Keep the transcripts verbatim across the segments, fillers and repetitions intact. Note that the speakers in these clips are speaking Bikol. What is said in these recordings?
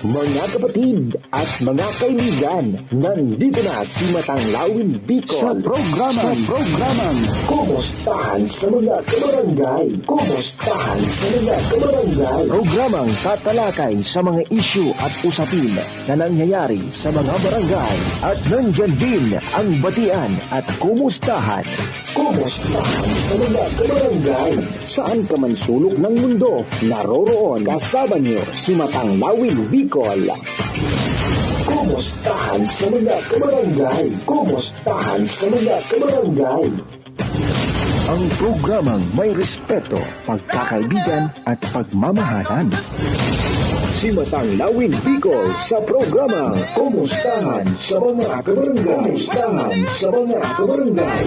Mga kapatid at mga kaibigan, nandito na si Matang Lawin Bicol sa programang, sa programang Kumustahan sa mga Kabarangay. Kumustahan sa mga Kabarangay. Programang tatalakay sa mga isyu at usapin na nangyayari sa mga barangay. At nandyan din ang batian at kumustahan. Kumustahan sa mga kabarangay. Saan ka man sulok ng mundo, naroroon. Kasama niyo si Matang Lawin Bicol. Kumustahan sa mga kabarangay. Kumustahan sa mga kabarangay. Ang programang may respeto, pagkakaibigan at pagmamahalan. Si Matang Lawin Bicol sa programang Kumustahan sa mga Kabarangay. Kumustahan sa mga Kabarangay.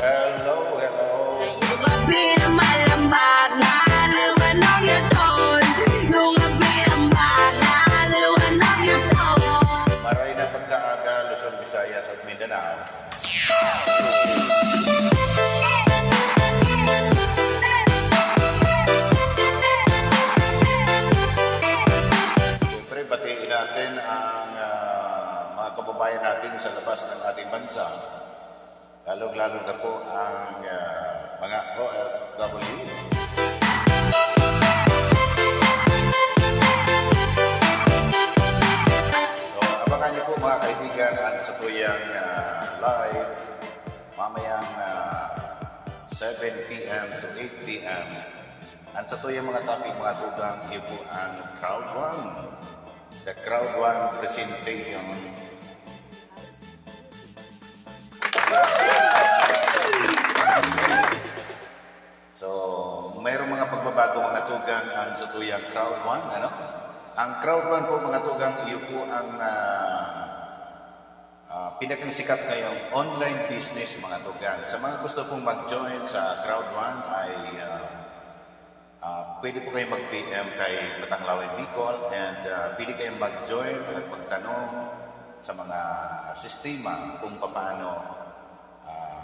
Hello, hello. Maray na pagkaaga, Luzon, Visayas at Mindanao. Siyempre, batiin natin ang, ah, mga kababayan natin sa labas ng ating bansa. Lalong-lalo na po ang, ah, mga O F W. So, abangan niyo po, mga kaibigan, ang satuyang, ah, live mamayang, ah, seven P M to eight P M. Ang satuyang mga topic, mga tugang, iyo po ang Crowd One. The Crowd One presentation. So, mayroong mga pagbabago, mga tugang, ang satuyang Crowd One, ano? Ang Crowd One po, mga tugang, iyo po ang, ah, ah, pinakang sikat ngayong online business, mga tugang. Sa mga gusto pong mag-join sa Crowd One ay, ah, Ah, pwede po kayong mag-P M kay Matang Lawin Bicol and, ah, pwede kayong mag-join at magtanong sa mga sistema kung papaano, ah,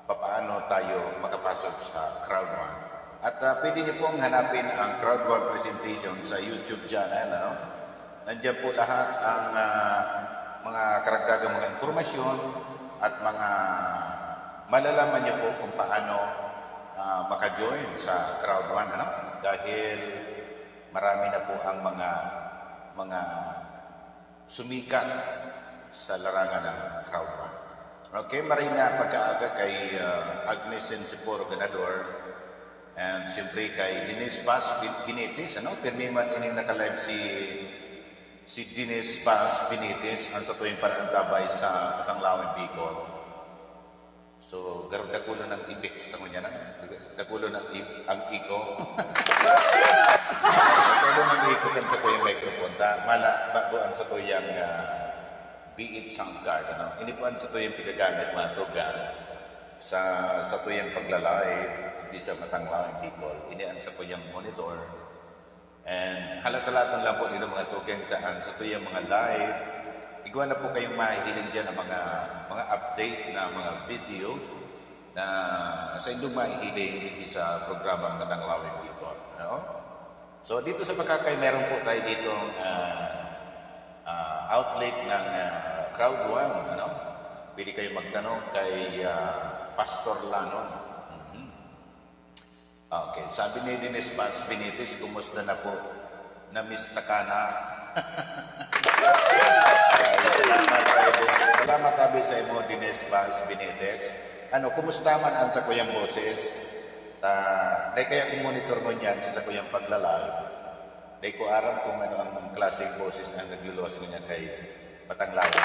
papaano tayo makapasok sa Crowd One. At, ah, pwede niyo pong hanapin ang Crowd One presentation sa YouTube channel, ano? Nandiyan po lahat ang, ah, mga karagdagang mga impormasyon at mga malalaman niyo po kung paano, ah, maka-join sa Crowd One, ano? Dahil marami na po ang mga, mga sumikat sa larangan ng Crowd One. Okay, maray na pagkaaga kay, ah, Agnes Sensiporo Ganador. And siyempre kay Denise Paz Bin-, Benitez, ano? Pirmi man ining naka-live si, si Denise Paz Benitez, ang satuyang paraantabay sa Matang Lawin Bicol. So, gar-, dakulon ang effects ta ngunyan, ano? Dakulon ang i-, ang echo. Dakulon ang echo kan satuyang microphone. Ta, mala, bago ang satuyang, ah, B eight sound card, ano? Ini po ang satuyang pagagamit, mga tugang, sa, satuyang pagla-live, digdi sa Matang Lawin Bicol. Ini ang satuyang monitor. And halata-latan lang po nila, mga tugang, ta ang satuyang mga live. Igwa na po kayong mahihiling diyan ang mga, mga update na mga video na saindong mahihiling digdi sa programang Matang Lawin Bicol. Ano? So, dito sa Makakay, meron po tayo ditong, ah, ah, outlet ng, ah, Crowd One, ano? Pwede kayo magtanong kay, ah, Pastor Lanon. Mhm. Okay, sabi ni Denise Vance Benitez, "Kumusta na po? Na-miss ta ka na?" Ay, salamat, Idol. Salamat, abi, sa imo, Denise Vance Benitez. Ano, kumusta man ang sakuyang boses? Ta, dai kaya kung monitor ngunyan sa sakuyang pagla-live. Dai ko aram kung ano ang klaseng boses ang nagluluwas ngunyan kay Batang Lawi.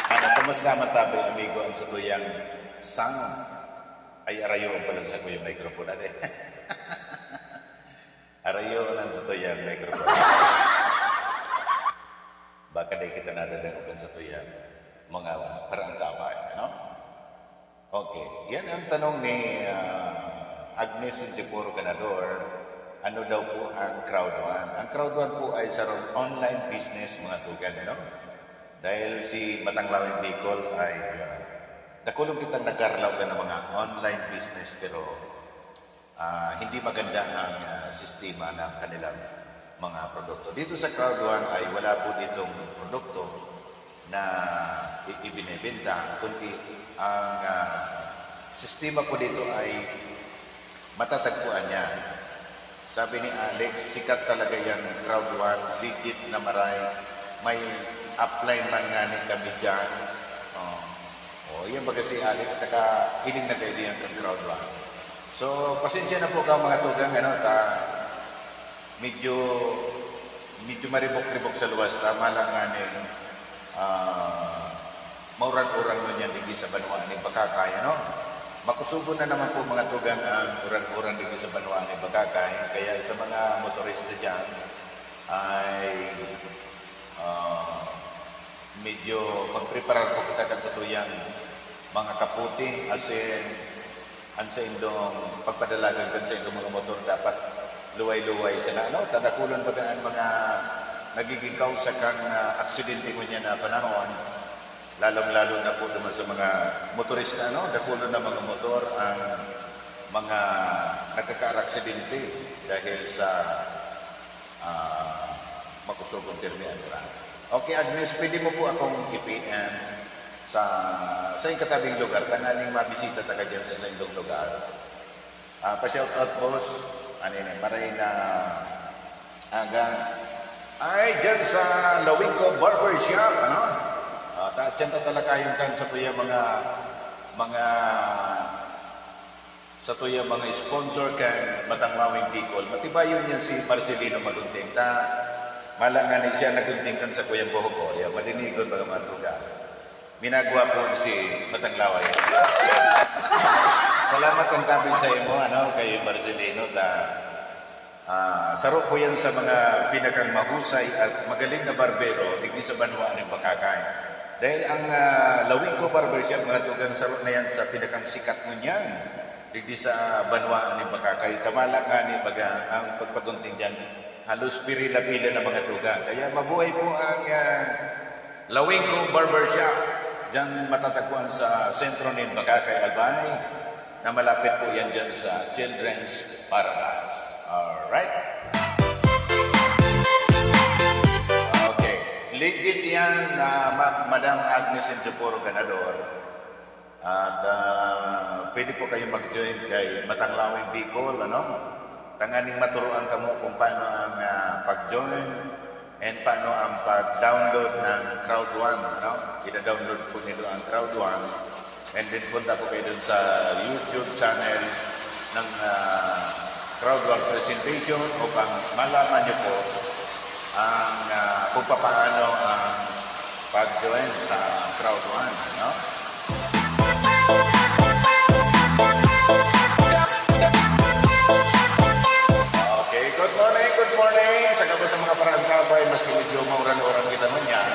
Ano, kumusta man tabi, amigo, ang satuyang sound? Ay, arayo ang palang sakuyang microphone, ade. Arayo ang satuyang microphone. Baka dai kita nadadangog kan satuyang mga paraang kamay, ano? Okay, yan ang tanong ni, ah, Agnes Sinsipuro Ganador, ano daw po ang Crowd One? Ang Crowd One po ay sarong online business, mga tugang, ano? Dahil si Matanglawing Bicol ay, ah, dakulon kitang nagkarlaw ka ng mga online business, pero, ah, hindi maganda ang, ah, sistema ng kanilang mga produkto. Dito sa Crowd One ay wala po ditong produkto na i-, ibinebenta, kundi ang, ah, sistema po dito ay matatagpuan niya. Sabi ni Alex, "Sikat talaga yan, Crowd One, legit na maray. May upline man ngani kami dyan." Oh. Oh, yan baga si Alex, nakahiling na kayo diyan kang Crowd One. So, pasensya na po ka, mga tugang, ano, ta, medyo, medyo maribok-ribok sa luwas, tama lang nga ni, ah, mauran-uran ngunyan digdi sa banwaan nin Bacacay, ano? Makusugon na naman po, mga tugang, ang uran-uran digdi sa banwaan nin Bacacay, kaya sa mga motorista dyan ay, ah, medyo magpreparar po kita kan satuyang mga kaputi, asin, an saindong pagpadalagan kan saindong mga motor dapat luway-luway sana, ano? Ta dakulon baga an mga nagiging kausa kan, ah, aksidente ngunyan na panahon, lalong-lalo na po duman sa mga motorista, ano? Dakulon na mga motor ang mga nagkakaaksidente dahil sa, ah, makusog ang pirmi ang uran. Okay, Agnes, pwede mo po akong i-P M sa, sa ikatabing lugar, tanganing mabisita ta ka dyan sa saindong lugar. Ah, pa-shout out, boss. Ano yun eh, maray na aga. Ay, dyan sa Lawingko Barber Shop, ano? Ah, ta-, dyan tatalakayon kan sa kuya mga, mga sa tuya mga sponsor kan Matanglawing Bicol, matibayon yan si Marcelino Magunting. Ta, mala nga ni siya nagunting kan sa kuyang buhok ko, ya, malinigon mga matuga. Minagwa po si Matanglaway. Salamat ang tabi sa imo, ano, kay Marcelino. Ta, Ah, saro po yan sa mga pinakang mahusay at magaling na barbero digdi sa banwaan nin Bacacay. Dahil ang, ah, Lawingko Barbershop, mga tugang, saro na yan sa pinakang sikat ngunyan digdi sa banwaan nin Bacacay. Tamala nga ni baga ang pagpagunting dyan, halos pirila-pila na mga tugang. Kaya mabuhay po ang, ah, Lawingko Barbershop. Diyan matatagpuan sa sentro nin Bacacay, Albay, na malapit po yan dyan sa Children's Paradise. Alright? Okay. Legit yan, ah, Ma-, Madam Agnes Insupuro Ganador. At, ah, pwede po kayo mag-join kay Matanglawing Bicol, ano? Tanganing maturuan kamo kung paano ang, ah, pag-join and paano ang pag-download ng Crowd One, ano? Ida-download po nito ang Crowd One. And then punta po kayo dun sa YouTube channel ng, ah, Crowd One Presentation upang malaman niyo po ang, ah, kung papaano ang pag-join sa Crowd One, no? Okay, good morning, good morning sa gabos sa mga paraang kabay, maski medyo mauran-uran kita ngunyan.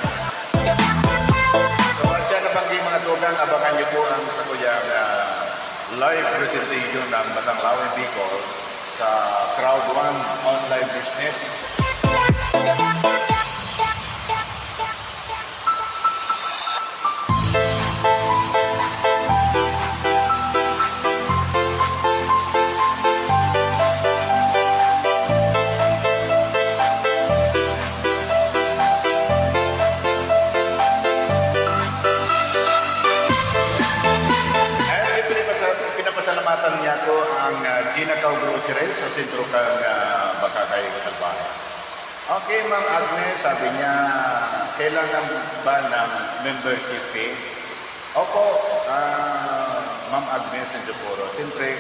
So, at siya nabanggi, mga tugang, abangan niyo po ang sakuyang, ah, live presentation ng Matanglawing Bicol sa Crowd One Online Business. Ginakaw Grocery sa sentro kan, ah, Bacacay, Albay. Okay, Ma'am Agnes, sabi niya, kailangan ba ng membership fee? Opo, ah, Ma'am Agnes and Socorro. Siyempre,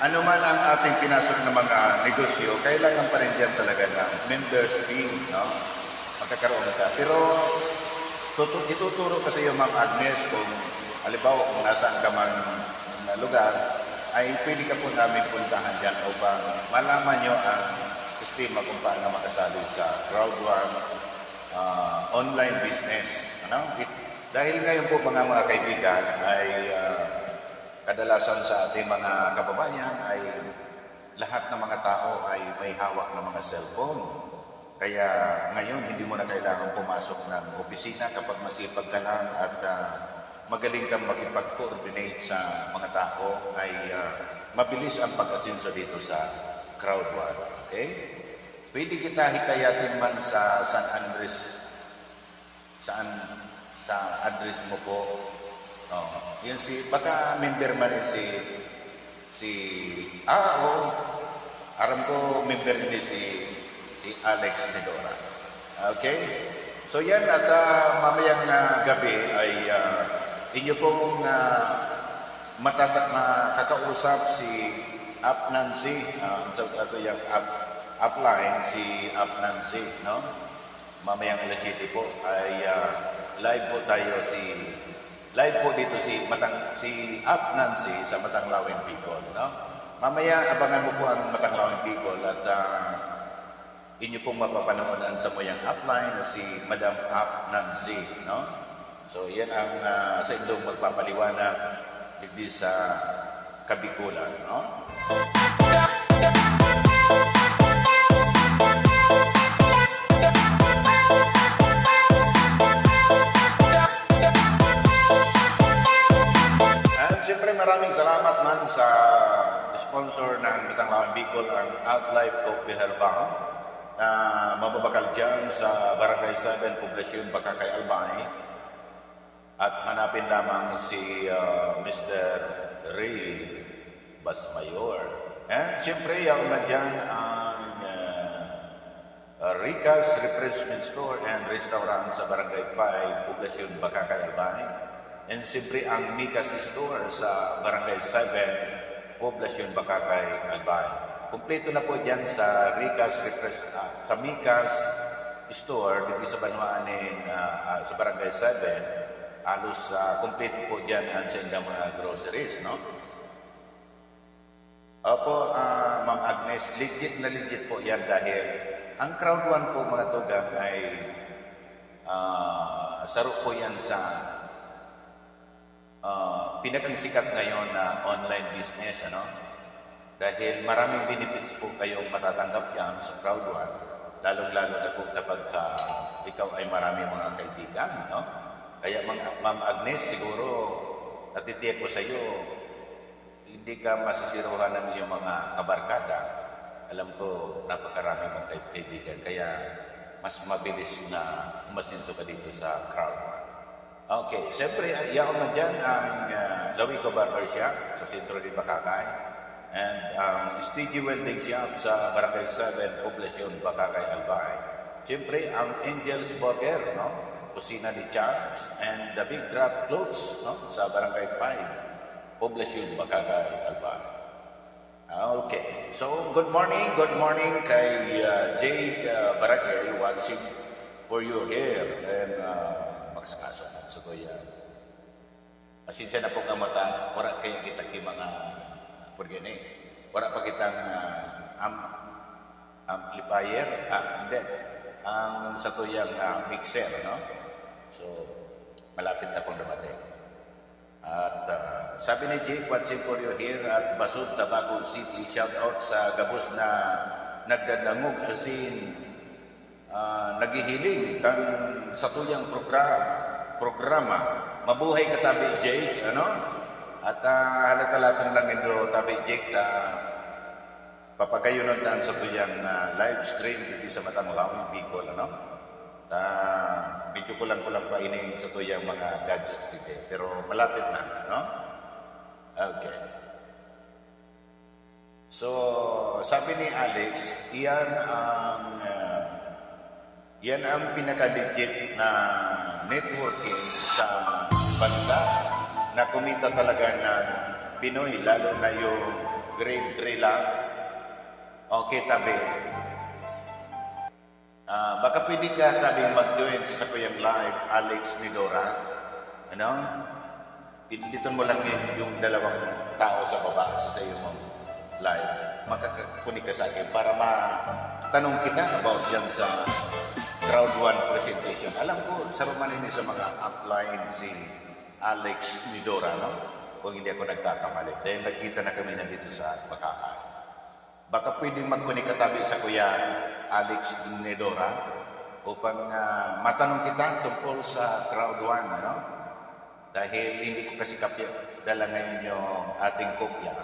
ano man ang ating pinasok na mga negosyo, kailangan pa rin diyan talaga ng members fee, no? Magkakaroon ka. Pero tutu- ituturo ko sa iyo, Ma'am Agnes, kung halimbawa kung nasaan ka man na lugar, ay pwede ka po namin puntahan diyan upang malaman nyo ang sistema kung paano makasali sa crowd one, ah, online business. Ano? It, dahil ngayon po, mga, mga kaibigan, ay, ah, kadalasan sa ating mga kababayan ay lahat ng mga tao ay may hawak na mga cellphone. Kaya ngayon, hindi mo na kailangan pumasok ng opisina kapag masipag ka lang at, ah, magaling kang makipag-coordinate sa mga tao, ay, ah, mabilis ang pag-asenso dito sa crowd one. Okay? Pwede kita hikayatin man sa San Andres, saan, sa address mo po. Oh, yun si, baka member man yun si, si, ah, oo. Aram ko, member ni si, si Alex Nidora. Okay? So yan, at, ah, mamayang, ah, gabi ay, ah, inyo pong, ah, matata- makakausap si Ap Nancy, ah, sa ato yung up, upline, si Ap Nancy, no? Mamayang alas siyete po ay, ah, live po tayo si, live po dito si Matang, si Ap Nancy sa Matanglawin Bicol, no? Mamaya abangan mo po ang Matanglawin Bicol at, ah, inyo pong mapapanood ang samuyang upline na si Madam Ap Nancy, no? So, yan ang, ah, sa indong magpapaliwanag digdi sa Kabikulan, no? And siyempre, maraming salamat man sa sponsor ng Matanglawin Bicol, ang Outlife Coffee Herbal, na mababakal dyan sa Barangay seven, Poblacion, Bacacay, Albay. At hanapin lamang si, ah, Mister Ray Basmayor. And siyempre, yaon na dyan ang, ah, Ricas Refreshment Store and Restaurant sa Barangay five, Poblacion, Bacacay, Albay. And siyempre, ang Micas Store sa Barangay seven, Poblacion, Bacacay, Albay. Kumpleto na po dyan sa Ricas Refresh, ah, sa Micas Store, digdi sa banwaan nin, ah, ah, sa Barangay seven, halos, ah, kumpleto po dyan ang sa indang mga groceries, no? Opo, ah, Ma'am Agnes, legit na legit po yan dahil ang crowd one po, mga tugang, ay, ah, saro po yan sa, ah, pinakang sikat ngayon na online business, ano? Dahil maraming benefits po kayong matatanggap diyan sa crowd one, lalong-lalo na po kapag ka ikaw ay maraming mga kaibigan, no? Kaya, mga, Ma'am Agnes, siguro natitiyak ko sa'yo, hindi ka masisiruhan ng iyong mga kabarkada. Alam ko, napakarami mong kai-, kaibigan, kaya mas mabilis na umasenso ka dito sa crowd. Okay, siyempre, yaon na dyan ang, ah, Lawico Barber Shop sa sentro ni Bacacay and ang Steady Welding Shop sa Barangay seven, Poblacion, Bacacay, Albay. Siyempre, ang Angel's Burger, no? Kusina ni Charles and The Big Drop Clothes, no? Sa Barangay five, Poblacion, Bacacay, Albay. Ah, okay. So, good morning, good morning kay, ah, Jake, ah, Barakel, watching for you here. And, ah, makasakaso na sa kuya. Pasensya na po nga mata, wala kaya kita ki mga, por gani, wala pa kitang, ah, am-, amplifier, ah, hindi, ang sa tuyang, ah, mixer, no? So, malapit na pong dumating. At, ah, sabi ni Jake, watching for you here at Basud, Tabaco City. Shout out sa gabos na nagdadangog asin, ah, naghihiling kan satuyang progra-, programa. Mabuhay ka, Tabi Jake, ano? At, ah, halata-latang lang nindo, Tabi Jake, ta papagayonon ta an satuyang, ah, live stream digdi sa Matanglawin, Bicol, ano? Ta medyo kulang-kulang pa ining satuyang mga gadgets digdi, pero malapit na, no? Okay. So, sabi ni Alex, iyan ang, ah, yan ang pinaka-legit na networking sa bansa na kumita talaga ng Pinoy, lalo na yung grade three lang. Okay, tabi. Ah, baka pwede ka, tabi, mag-join sa sakuyang live, Alex Midora. Ano? Pindutan mo lang yung, yung dalawang tao sa baba sa, sa iyong live. Makakakunik ka sa akin para matanong kita about dyan sa Crowd One presentation. Alam ko, sa Romanini sa mga upline si Alex Midora, no? Kung hindi ako nagkakamali. Dahil nagkita na kami nandito sa Bacacay. Baka pwedeng magkunik ka, tabi, sa Kuya Alex Nidora upang, ah, matanong kita tungkol sa Crowd One, ano? Dahil hindi ko kasi kapya, dala ngayon yung ating kopya,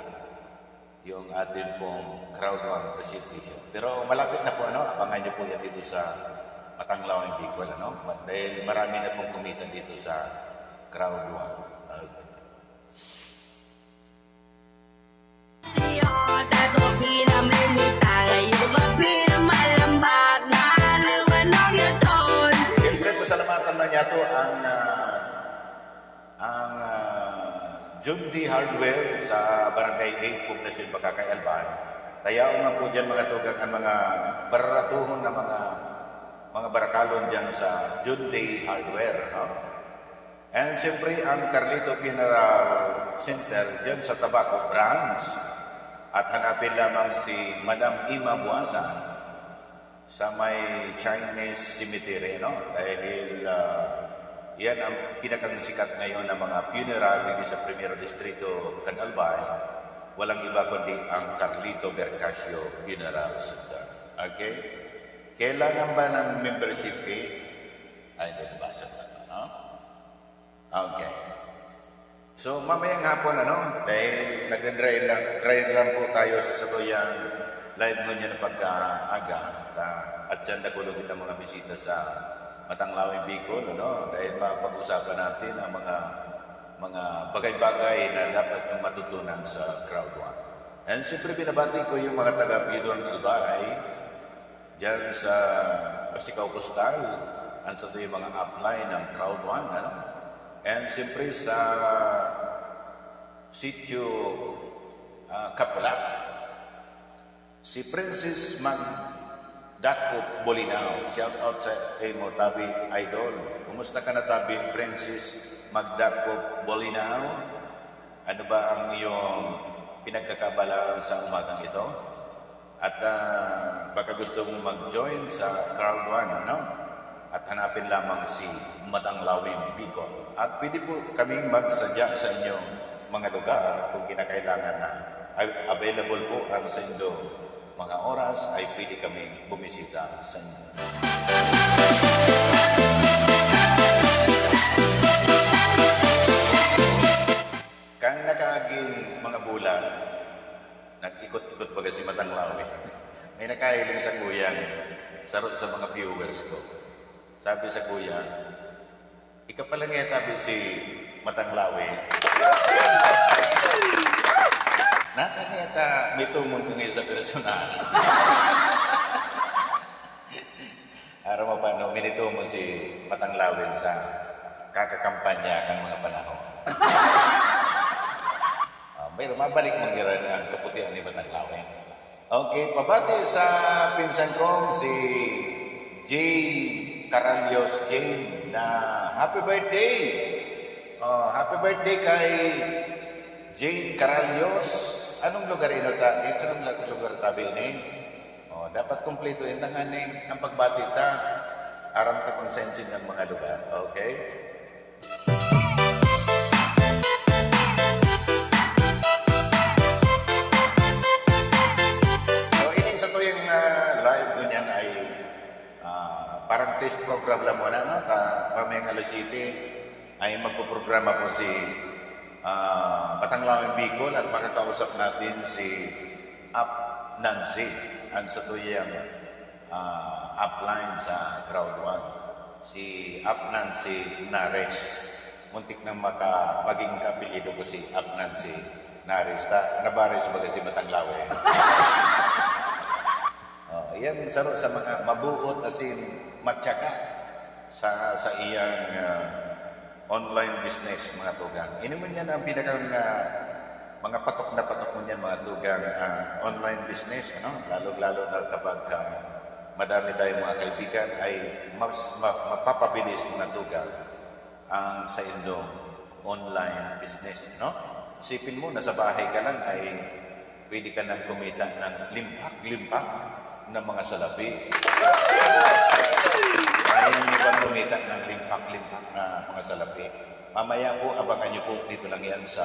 yung ating pong Crowd One presentation. Pero malapit na po, ano? Abangan niyo po yan dito sa Matanglawang Bicol, ano? Ma-, dahil marami na pong kumita dito sa Crowd One. Okay. Siyempre, pasalamatan na niya to ang, ah, ang, ah, John D Hardware sa Barangay eight, Poblacion Bacacay, Albay. Tayaon man po dyan, mga tugang, ang mga bararatuhon na mga, mga barakalon dyan sa John D Hardware, no? And siyempre, ang Carlito Funeral Center dyan sa Tabaco Branch. At hanapin lamang si Madam Ima Buasan sa may Chinese Cemetery, no? Dahil, ah, yan ang pinakang sikat ngayon na mga funeral dito sa Primero Distrito, kan Albay. Walang iba kundi ang Carlito Vercasio Funeral Center. Okay? Kailangan ba ng membership fee? Ay, hindi, nabasa ko na to, no? Okay. So, mamayang hapon, ano, dahil nagre-dry lang, dry lang po tayo sa satuyang live ngunyan na pagkaaga, ta-, at dyan nakulog itong mga bisita sa Matanglawin Bicol, ano, dahil mapag-usapan natin ang mga, mga bagay-bagay na dapat yung matutunan sa Crowd One. And siyempre, binabati ko yung mga taga Bidon Albay, diyan sa Pasicao Costal, ang satuyang mga upline ng Crowd One, ano? And siyempre sa Sitio, ah, Kapulak, si Princess Magdakop Bolinao. Shout out sa imo, tabi, idol. Kumusta ka na, tabi, Princess Magdakop Bolinao? Ano ba ang iyong pinagkakaabalahan sa umagang ito? At, ah, baka gusto mong mag-join sa Crowd One, ano? At hanapin lamang si Matanglawin Bicol. At pwede po kaming magsadya sa inyong mga lugar kung kinakailangan na. Ay, available po ang sa inyong mga oras, ay pwede kaming bumisita sa inyo. Kan nakaaging mga bulan, nag-ikot-ikot baga si Matanglawin. May nakahiling sakuyang saro sa mga viewers ko. Sabi sakuya, "Ika pala niya, tabi, si Matanglawin." Nata niya ta, may tumon ko ngayon sa personal. Aram mo pa, no, minitumon si Matanglawin sa kakakampanya kan mga panahon. Ah, pero mabalik man gira ang kaputian ni Matanglawin. Okay, pabati sa pinsan kong si Jay Caralios Jane na happy birthday! Oh, happy birthday kay Jane Caralios. Anong lugar ino ta? Anong lugar tabi ini? Oh, dapat kompleto. Intangan ning ang pagbati ta. Aram ta kung saan sila ang mga lugar. Okay? So, ini sa tuyang, ah, live ngunyan ay, ah, parang test program lang muna, no? Ta, mamayang alas siyete ay magpoprograma po si, ah, Matanglawin Bicol at makakausap natin si Ap Nancy, ang sa tuyang, ah, upline sa Crowd One, si Ap Nancy Nares. Muntik nang maka-, maging kaapelyido ko si Ap Nancy Naris ta, nabaris baga si Matanglawe. Oh, yan saro sa mga mabuot asin matyaga sa, sa iyang, ah, online business, mga tugang. Ini ngunyan ang pinakang, ah, mga patok na patok ngunyan, mga tugang, ah, online business, ano? Lalong-lalo na kapag, ah, madami tayong mga kaibigan, ay mas ma-, mapapabilis, mga tugang, ang saindong online business, no? Isipin mo, nasa bahay ka lang ay pwede ka nang kumita ng limpak-limpak na mga salapi. Kaya yung iba kumita ng limpak-limpak na mga salapi. Mamaya po, abangan niyo po, dito lang yan sa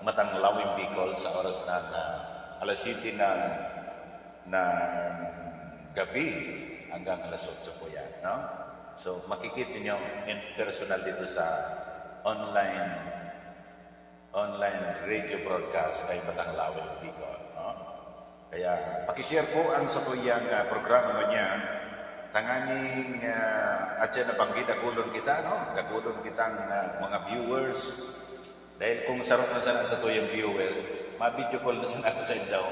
Matang Lawin Bicol sa oras na, na alas siyete ng, ng gabi hanggang alas otso po yan, no? So, makikita niyo in personal dito sa online, online radio broadcast kay Matang Lawin Bicol, no? Kaya, pakishare po ang satuyang, ah, programa ngunyan. Tanganing, ah, at siya nabanggit, dakulon kita, no? Dakulon kitang, ah, mga viewers. Dahil kung saro na sana ang satuyang viewers, ma-video call na sana ako sa indaw.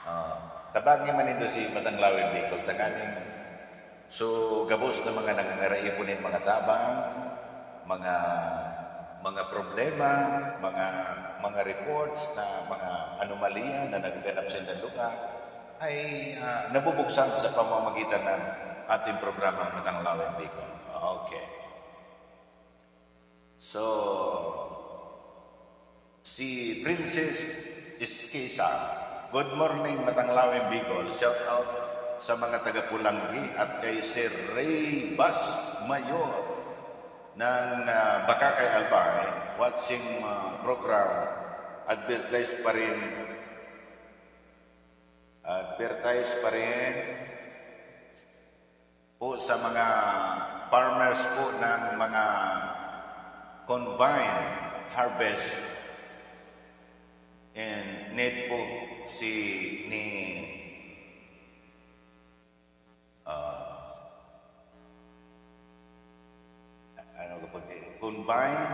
Ah, tabangi man nindo si Matang Lawin Bicol, tanganing so, gabos na mga nangangaraipon nin mga tabang, mga, mga problema, mga, mga reports na mga anomalya na nagaganap sa indang lugar ay, ah, nabubuksan sa pamamagitan ng ating programang Matang Lawin Bicol. Okay. So, si Princess Iskisa, "Good morning, Matang Lawin Bicol. Shout out sa mga taga Pulanggi at kay Sir Ray Bas Mayor ng, ah, Bacacay, Albay, watching, ah, program. Advertise pa rin. Advertise pa rin po sa mga farmers po ng mga combine harvest and need po si ni, ah, ano kapag combine,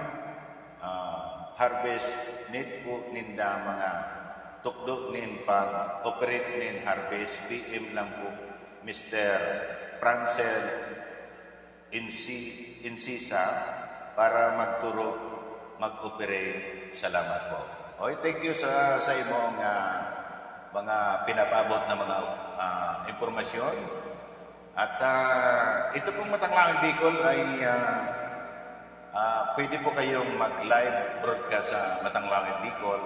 ah, harvest need po ninda mga tukdo nin pag-operate nin harvest, P M lang po, Mister Francel Insi-, Insisa, para magturo, mag-operate. Salamat po." Oy, thank you sa, sa imong, ah, mga pinapaabot na mga, ah, impormasyon. At, ah, ito pong Matang Lawin Bicol ay, ah, ah, pwede po kayong mag-live broadcast sa Matang Lawin Bicol,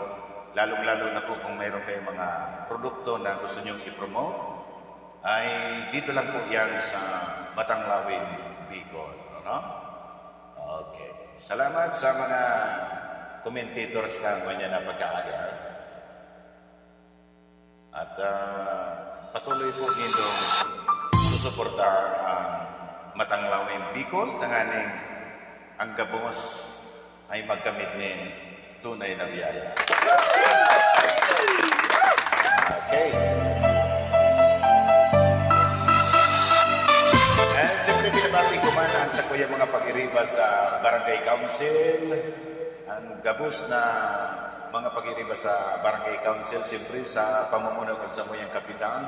lalong-lalo na po kung mayroon kayong mga produkto na gusto nyong i-promote, ay dito lang po yan sa Matang Lawin Bicol, ano? Okay. Salamat sa mga commentators na ngunyan na pagkaaga. At, ah, patuloy po nindong susuportahan ang Matang Lawin Bicol, tanganing ang gabos ay magkamit nin tunay na biyaya. Okay. And siyempre, binabati ko man ang sakuyang mga pag-iriba sa Barangay Council, ang gabos na mga pag-iriba sa Barangay Council, siyempre sa pamumuno kan samuyang kapitan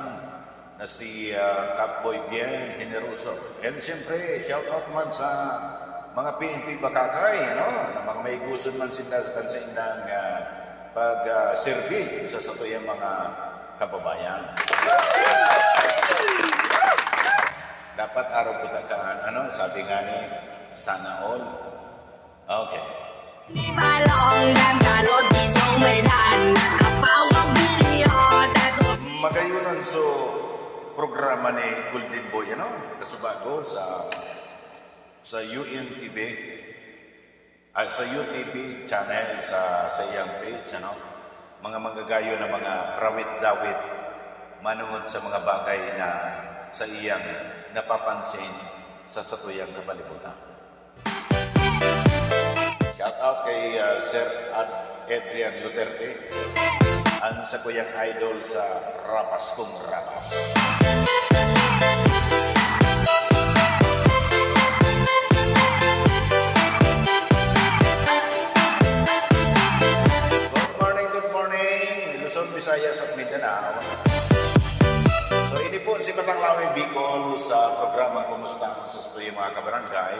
na si, ah, Cap Boy Bien Generoso. And siyempre, shout out man sa mga P N P Bacacay, ano, na mga maiguson man sinda kan saindang, ah, pag, ah, serbi sa satuyang mga kababayan. Dapat araw po tagaan, ano, sabi nga ni, sana all. Okay. Di ba long dan tanod, di song may daan, nakapawag diri, oh, tato. Magayon so programa ni Golden Boy, ano? Kasubago sa, sa U N T V, ay, sa U T V channel, sa, sa iyang page, ano? Mga magagayon na mga rawit-dawit manungod sa mga bagay na sa iyang napapansin sa satuyang kapalibutan. Shout out kay, ah, Sir Ad-, Adrian Duterte, ang sakuyang idol sa Rapas kung Rapas. Mga kabarangay,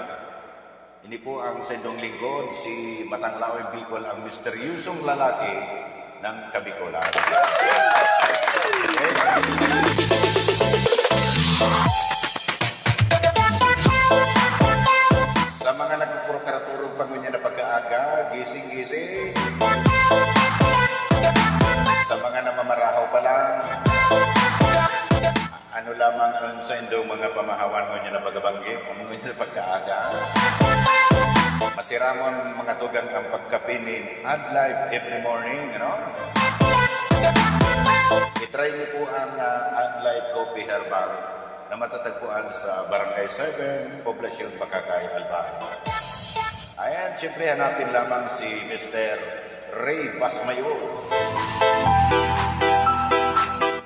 ini po ang sa inyong lingkod, si Matanglawin Bicol, ang misteryosong lalaki ng Kabikolan. Okay? Sa mga nagkukurukaraturog pa ngunyan na pagkaaga, gising-gising. Sa mga namamarahaw pa lang, ano lamang ang saindong mga pamahawan ngunyan na pagabanggi, ang ngunyan na pagkaaga? Masiramon mga tugang ang pagkape ni Adlife every morning, ano? I-try niyo po ang, ah, Adlife Coffee Herbal na matatagpuan sa Barangay seven, Poblacion Bacacay, Albay. Ayan, siyempre, hanapin lamang si Mister Ray Basmayo.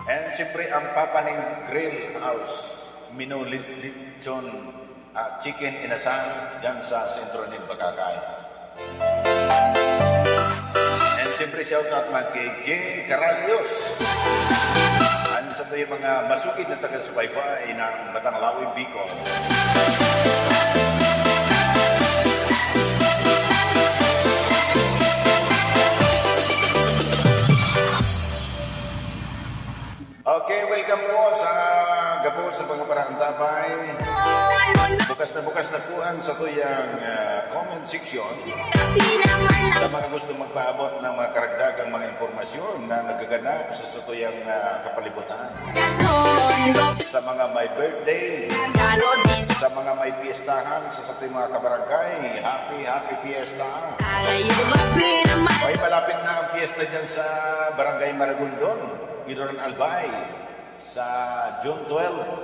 And siyempre, ang papa ning Grill House, Mino Li-, Lechon, ah, Chicken Inasal, dyan sa sentro nin Bacacay. And siyempre, shout out man kay Jane Caralios. Ano sa to yung mga masugid na taga-subaybay ng Matanglawin Bicol. Okay, welcome po sa gabos sa mga paraantabay. Bukas na bukas na po ang satuyang, ah, comment section. Sa mga gusto magpaabot ng mga karagdagang mga impormasyon na nagaganap sa satuyang, ah, kapalibutan. Sa mga may birthday, sa mga may piyestahan, sa satuyang mga kabarangay, happy, happy fiesta. Okay, malapit na ang piyesta dyan sa Barangay Maragondon, Gidoran, Albay, sa June twelve.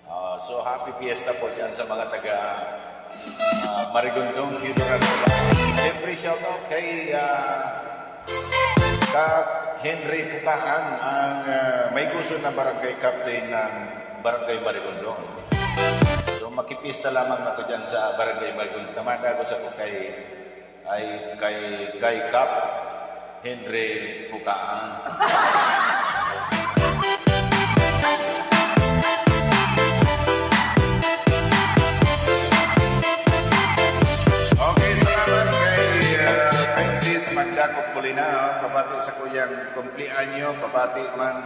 Ah, so, happy fiesta po dyan sa mga taga, ah, Maragondon, Gidoran, Albay. Siyempre, shout out kay, ah, Kap Henry Pukaan, ang, ah, may gusto na barangay captain ng Barangay Maragondon. So, makipista lamang ako dyan sa Barangay Maragondon. Namadagos ako kay, ay, kay, kay Kap Henry Pukaan. Okay, salamat kay, ah, Princess Magdakop Molina, oh. Pabati sa kuyang kumpleanyo, pabati man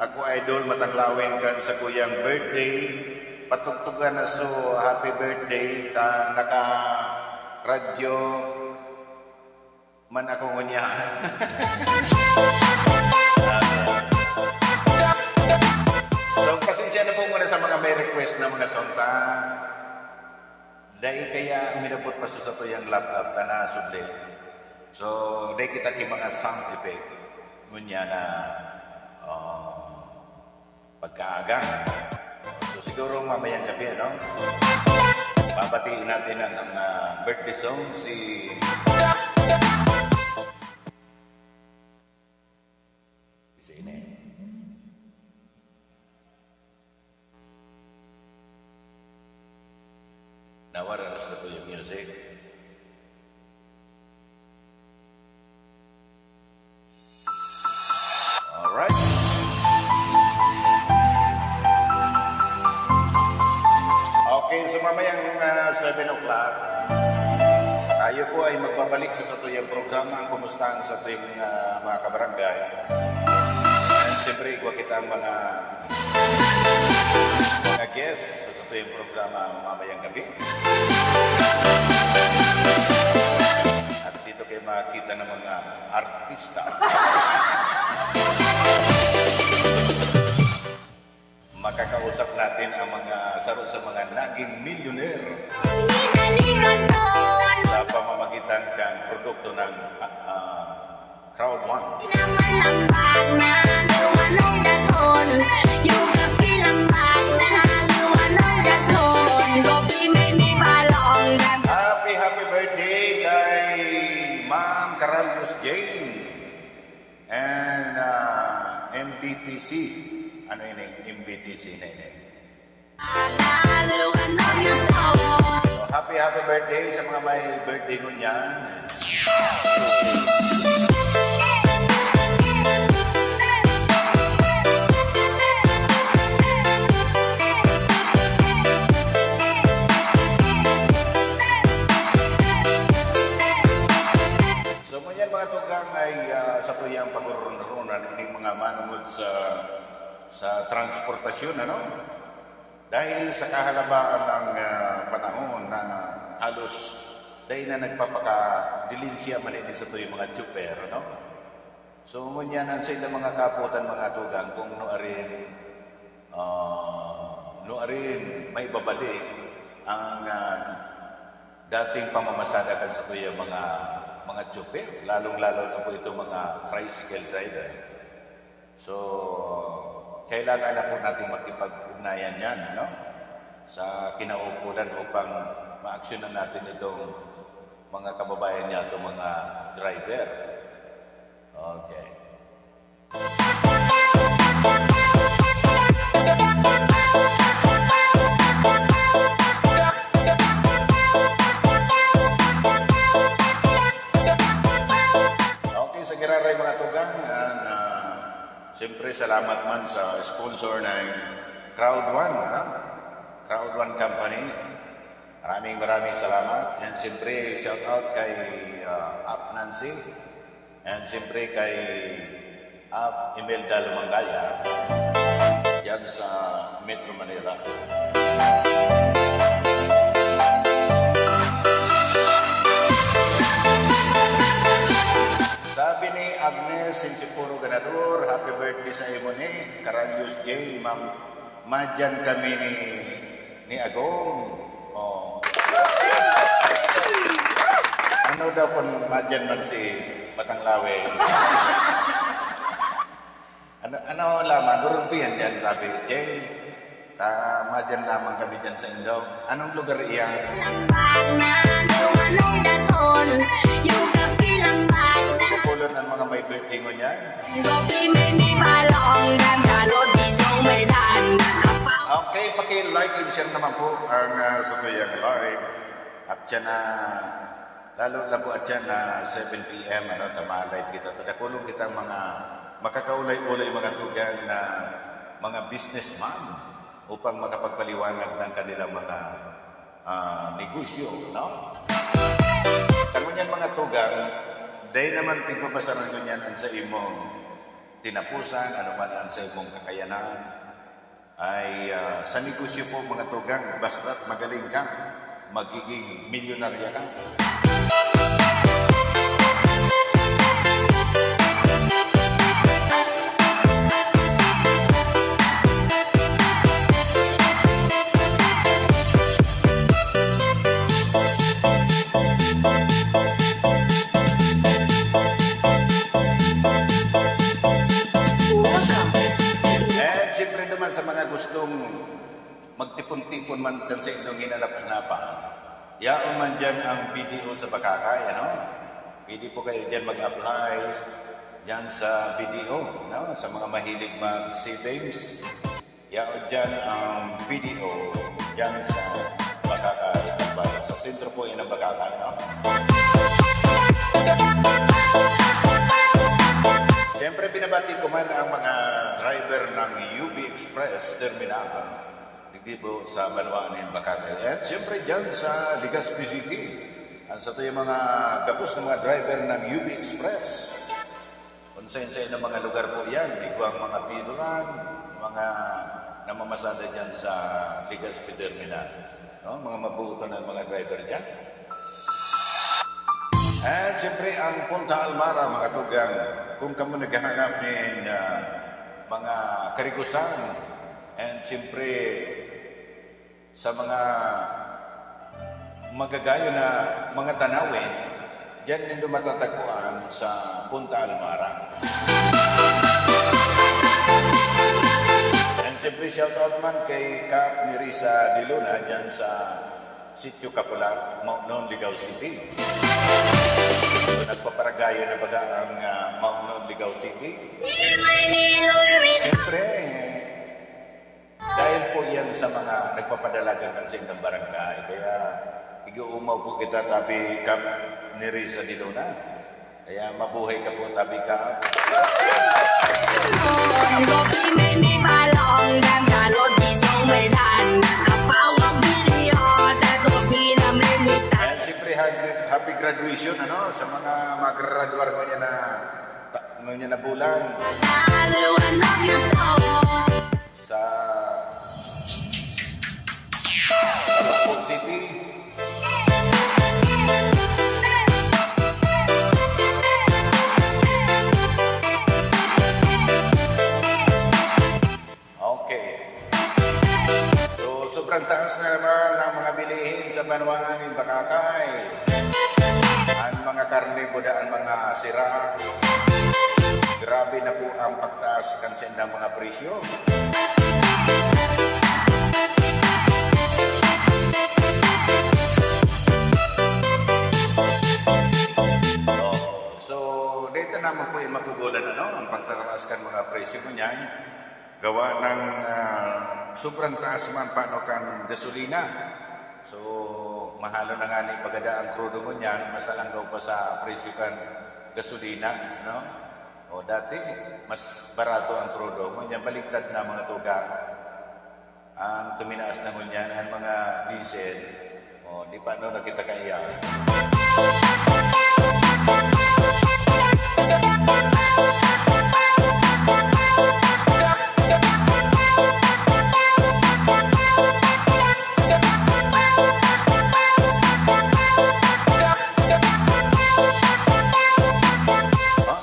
ako, idol, Matanglawin kan sa kuyang birthday. Patugtugan na so, happy birthday, ta naka-radyo man ako ngunyan. So, pasensya na po muna sa mga may request na mga song ta. Dai kaya minabot pa sa satuyang laptop ta na subli. So, dai kita ki mga sound effect. Ngunyan na, oh, pagkaaga. So, siguro mamayang gabi, ano? Babatiin natin ang, ang, ah, birthday song, si, si Ine. Nawara na sa yung music. Alright. Okay, so mamayang, ah, seven o'clock, tayo po ay magbabalik sa satuyang programa, ang kumustahan sa ating, ah, mga kabarangay. And siyempre, igwa kita ang mga, mga guests sa satuyang programa mamayang gabi. At dito kayo makakita ng mga artista. Makakausap natin ang mga saro sa mga naging milyonero sa pamamagitan ng produkto ng, ah, ah, crowd one. Happy, happy birthday kay Ma'am Caralios Jane and, ah, M B T C. Ano yun eh? M B T C na yun eh. So, happy, happy birthday sa mga may birthday ngunyan. sa transportasyon, ano? Dahil sa kahalabaan ng, ah, panahon na halos dai na nagpapakadilisya man ini sa tuyong mga tsuper, ano? So, ngunyan ang sa ilang mga kapotan, mga tugang, kung nuarin, ah, nuarin maibabalik ang, ah, dating pamamasada kan sa tuyang mga, mga tsuper, lalong-lalo na po itong mga tricycle driver. So, kailangan na po natin makipag-ugnayan yan, ano? Sa kinaukulan upang maaksyonan natin itong mga kababayan niya, itong mga driver. Okay. Okay, sa giraray mga tugang, and, ah, siyempre salamat man sa sponsor ng Crowd One, ha? Crowd One Company. Maraming, maraming salamat. And siyempre, shout out kay, ah, Ap Nancy. And siyempre kay Ap Imelda Lumangaya, diyan sa Metro Manila. Sabi ni Agnes Sinsipuro Ganador, "Happy birthday sa imo ni Caralius Jane, Ma'am." Madyan kami ni, ni Agong. Oh. Ano daw kung madyan man si Batang Lawe? Ano, ano lamang, gurulpihan dyan, sabi. Jay, ah, madyan lamang kami dyan sa Indo. Anong lugar iyan? Lambat na lumanong daton, yung kapilang bata. Pupulot ng mga may birthday ngunyan. Okay, paki-like and share naman po ang, ah, sa tuyang live. At siya na, lalo na po at siya na seven P M, ano, tama, live kita. Padakulong kitang mga makakaulay-ulay, mga tugang na mga businessman upang makapagpaliwanag ng kanilang mga ah, negosyo, no? Kan ngunyan mga tugang, dai naman pigbabasaran ngunyan an sa imong tinaposan, ano man an sa imong kakayanan. Ay, ah, sa negosyo po, mga tugang, basta't magaling ka, magiging milyonarya ka. And siyempre naman sa mga gustong magtipon-tipon man kan sa inyong hinanap-hanapan, yaon man diyan ang B D O sa Bacacay, ano? Pwede po kayo diyan mag-apply diyan sa B D O, no? Sa mga mahilig mag-savings, yaon diyan ang B D O diyan sa Bacacay, Albay. Sa sentro po yan ng Bacacay, no? Siyempre, binabati ko man ang mga driver ng U B Express Terminal. Digdi po sa banwa nin Bacacay. At siyempre dyan sa Legazpi City, ang satuyang mga gabos na mga driver ng U B Express. Kung sain-sain na mga lugar po yan, igwang mga binuran, mga namamasada dyan sa Legazpi Terminal. No? Mga mabuto na mga driver dyan. At siyempre, ang Punta Almara, mga tugang, kung kamo naghahanap nin, ah, mga karigusan, and siyempre, sa mga magagayon na mga tanawin, diyan nindo matatagpuan sa Punta Almara. And siyempre, shout out man kay Kap Nerissa de Luna diyan sa Sitio Kapula, Maonon, Ligao City. So, nagpaparagayo na baga ang, ah, Maonon, Ligao City? Siyempre, dahil po yan sa mga nagpapadalagan kan sa indang barangay. Kaya, ig-uumaw po kita, tabi, Kap Nerissa de Luna. Kaya mabuhay ka po, tabi, Kap. And siyempre, happy, happy graduation, ano, sa mga magraduar mo niya na, ta-, mo niya na bulan. Sa Tabaco City. Okay. So, sobrang taas na naman ang mga bilihin sa banwaan nin Boracay. Ang mga karne buda, ang mga sira. Grabe na po ang pagtaas kan saindang mga presyo. So, dito naman po yung magugulan, ano, ang pagtataas kan mga presyo ngunyan. Gawa ng, ah, sobrang taas man paano kan gasolina. So, mahalo na nga ni pagada ang krudo ngunyan, mas alanggaw pa sa presyo kan gasolina, no? O dati, mas barato ang krudo. Ngunyan, baligtad na, mga tugang. Ang tuminaas na ngunyan, ang mga diesel. O, di pa, no, nakita kaiya.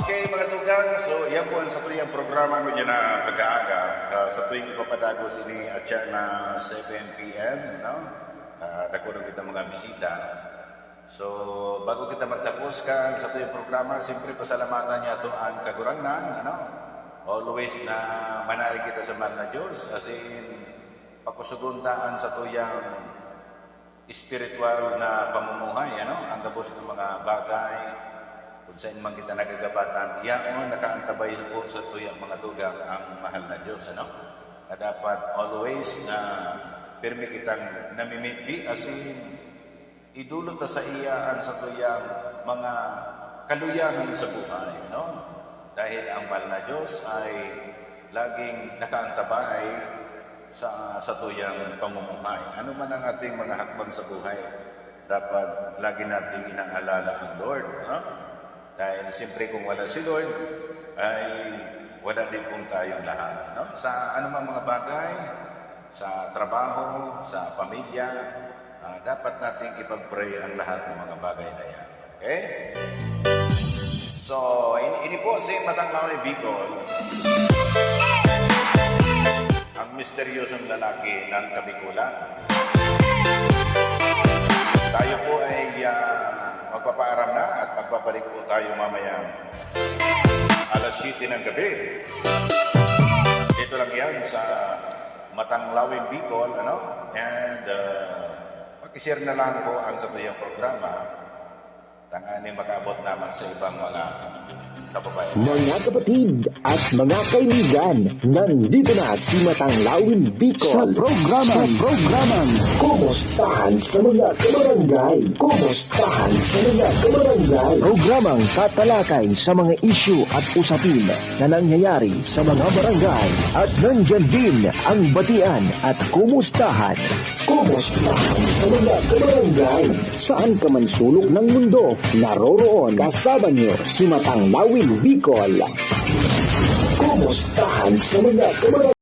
Okay, mga tugang. So, yan po ang satuyang programa ngunyan na pag-aaga. Ah, satuyang ipapadagos ini atyan na seven p m, no? Ah, dakul kita mga bisita. So, bago kita magtapos kan satuyang programa, siyempre, pasalamatan niya to ang Kagurangnan, ano? Always na manalig kita sa mahal na Diyos, as in, pakusugon ta ang satuyang espiritual na pamumuhay, ano? Ang gabos ng mga bagay, kung saan man kita nagagabatan, yaon, nakaantabay po satuyang mga tugang ang mahal na Diyos, ano? Na dapat always na pirmi kitang namimitbi, asin idulot ta saiya an satuyang mga kaluyahan sa buhay, ano? Dahil ang mahal na Diyos ay laging nakaantabay sa satuyang pamumuhay. Ano man ang ating mga hakbang sa buhay, dapat lagi nating inaalala ang Lord, no? Dahil siyempre kung wala si Lord, ay wala din pong tayong lahat, no? Sa anumang mga bagay, sa trabaho, sa pamilya, ah, dapat nating ipag-pray ang lahat ng mga bagay na yan. Okay? So, in-, ini po si Matang Laway Bicol, ang misteryosong lalaki ng Kabikulan. Tayo po ay, ah, magpapaaram na at magbabalik po tayo mamaya alas siyete ng gabi. Dito lang yan sa Matang Laway Bicol, ano? And, ah, paki-share na lang po ang satuyang programa. Tanganing makaabot naman sa ibang mga kababayan. Mga kapatid at mga kaibigan, nandito na si Matang Lawin Bicol sa programang, sa programang Kumustahan sa mga Kabarangay. Kumustahan sa mga Kabarangay. Programang tatalakay sa mga isyu at usapin na nangyayari sa mga barangay. At nandyan din ang batian at kumustahan. Kumustahan sa mga kabarangay. Saan ka man sulok ng mundo, naroroon kasama niyo si Matang Lawin Bicol. Kumustahan sa mga kabarangay.